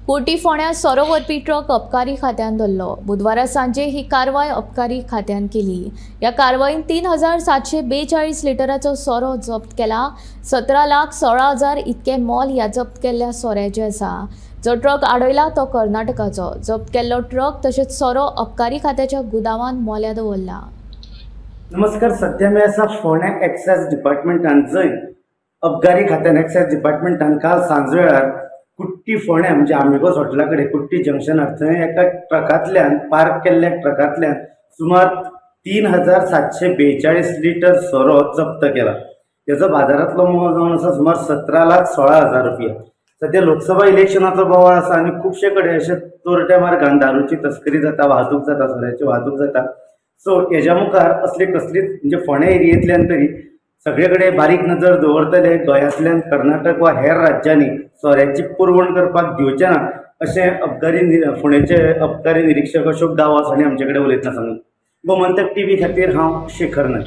कुर्टी फोंड्यां सोरो व्हरपी ट्रक अबकारी खात्यान धरलो. बुधवारा सांजे ही कारवाय अबकारी खात्यान केली. ह्या कारवायेन 3742 लिटराचो सोरो जप्त केला. 17,16,000 इतके मोल ह्या जप्त केल्ल्या सोऱ्याचें आसा. जो ट्रक आडयला तो कर्नाटकाचो. जप्त केल्लो ट्रक तशेंच सोरो अबकारी खात्याच्या गुदावान मोल्या दवरला. नमस्कार, सध्या मी आसा फोंड्या एक्सायज डिपार्टमेंटान, जंय अबकारी खात्यान एक्सायज डिपार्टमेंटान काल सांजवेळार कुट्टी फोंड्या म्हणजे आमिगोस हॉटेला कडेन कुट्टी जंक्शनार थंय एका ट्रकांतल्यान पार्क केल्ल्या ट्रकांतल्यान सुमार 3742 लिटर सोरो जप्त केला. तेजो बाजारांतलो मोल जावन आसा सुमार 17,16,000 रुपया. सद्या लोकसभा इलेक्शनाचो बोवाळ आसा आनी खुबशे कडेन अशे चोरट्या मार्गान दारूची तस्करी जाता, वाहतूक जाता, सोऱ्याची वाहतूक जाता. सो हेज्या मुखार असली कसलीच म्हणजे फोंड्या एरियेंतल्यान तरी सगळे कडेन बारीक नजर दवरतले. गोंयांतल्यान कर्नाटक वा हेर राज्यांनी सोऱ्याची पुरवण करपाक दिवचे ना अशें अबकारी फोंडेचे अबकारी निरिक्षक अशोक गांवस हांणी आमचे कडेन उलयतना सांगलें. गोमंतक टीव्ही खातीर हांव शेखर नायक.